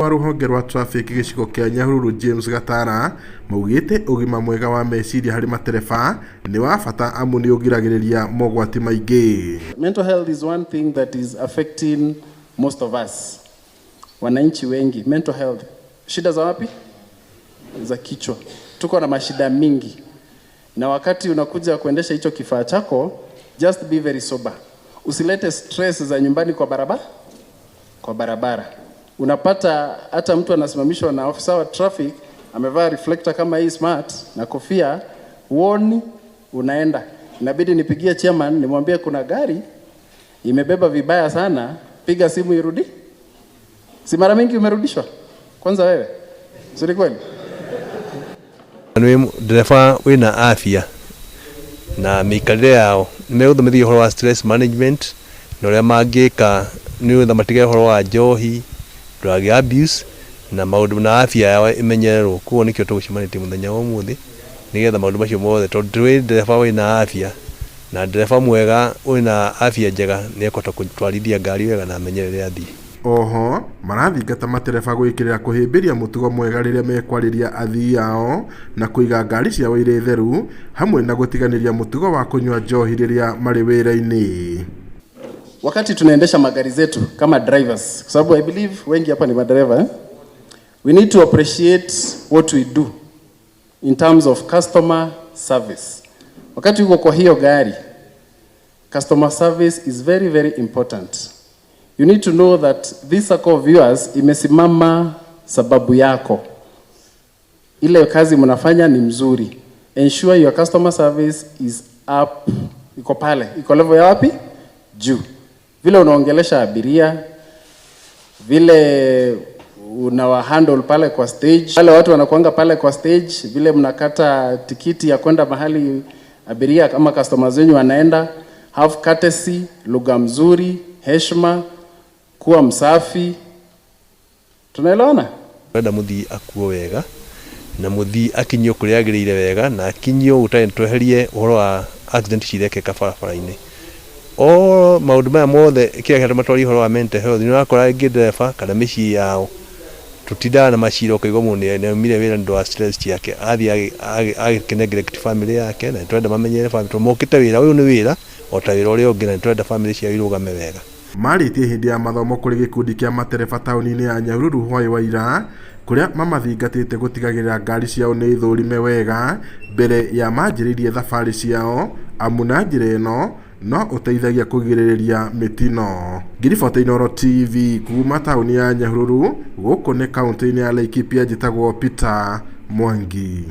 Wa rũhonge rwa traffic gĩcigo kĩa Nyahururu James Gatara maugĩte ũgima mwega wa meciria harĩ matereba nĩ wa bata amu nĩũgiragĩrĩria mogwati maingĩ. Mental health is one thing that is affecting most of us. Wananchi wengi, mental health. Shida za wapi? Za kichwa. Tuko na mashida mingi. Na wakati unakuja kuendesha hicho kifaa chako, just be very sober. Usilete stress za nyumbani kwa barabara. Kwa barabara. Unapata hata mtu anasimamishwa na ofisa wa traffic, amevaa reflector kama hii smart na kofia, huoni unaenda. Inabidi nipigie chairman nimwambie kuna gari imebeba vibaya sana, piga simu irudi. Si mara mingi umerudishwa? Kwanza wewe. Si ni kweli? Nĩ ndereba wĩna afya na mĩikarĩre yao nĩ megũthomithio ũhoro wa stress management na ũrĩa mangĩka nĩgetha matige ũhoro wa njohi, drug abuse na maũndũ na afya yao ĩmenyererwo. Koguo nĩkĩo tũgũcemanĩtie mũthenya wa ũmũthĩ nĩgetha maũndũ macio mothe, tondũ twĩ ndereba wĩna afya na ndereba mwega wĩna afya njega nĩ ekũhota gũtwarithia ngari wega na amenyerere athiĩ. Oho marathingata matereba gwĩkĩrĩra kũhĩmbĩria mũtugo mwega rĩrĩa mekwarĩria athii ao na kũiga ngari ciao irĩ theru hamwe na gũtiganĩria mũtugo wa kũnyua njohi rĩrĩa marĩ wĩra-inĩ. Wakati tunaendesha magari zetu kama drivers, kwa sababu I believe wengi hapa ni madereva, eh? We need to appreciate what we do in terms of customer service. Wakati uko kwa hiyo gari, customer service is very very important. You need to know that this circle of yours imesimama sababu yako. Ile kazi mnafanya ni mzuri. Ensure your customer service is up, iko pale, iko level ya wapi? Juu. Vile unaongelesha abiria, vile unawa handle pale kwa stage, wale watu wanakuanga pale kwa stage, vile mnakata tikiti ya kwenda mahali abiria kama customers wenyu wanaenda, have courtesy, lugha mzuri, heshima, kuwa msafi. Tunaelewana? Turenda mũthii akuo wega na mũthii akinyio kũrĩa agĩrĩire wega na akinyio gũtarĩ tweherie ũhoro wa accident cirekĩka barabara-inĩ. O maũndũ maya mothe kĩrĩa kĩratũma twarie ũhoro wa mental health nĩ ũrakora rĩngĩ ndereba kana mĩciĩ yao tũtindaga na macira ũkaigua mũndũ nĩ aumire wĩra nĩ ũndũ wa stress ciake, athiĩ agĩ neglect family yake, na nĩ tũrenda mamenyere family tondũ mokĩte wĩra ũyũ nĩ wĩra o ta wĩra ũrĩa ũngĩ na nĩ tũrenda family ciao irũgame wega. Marĩtie hĩndĩ ya mathomo kũrĩ gĩkundi kĩa matereba taũni-inĩ ya Nyahururu hwaĩ wa ira kũrĩa mamathingatĩte gũtigagĩrĩra ngari ciao nĩ thũrime wega mbere ya manjĩrĩirie thabarĩ ciao, amu na njĩra ĩno no ũteithagia kũgirĩrĩria mĩtino. Ngiribota Inooro TV kuma taũni ya Nyahururu gũkũ nĩ kaũntĩ-inĩ ya Laikipia, njĩtagwo Peter Mwangi.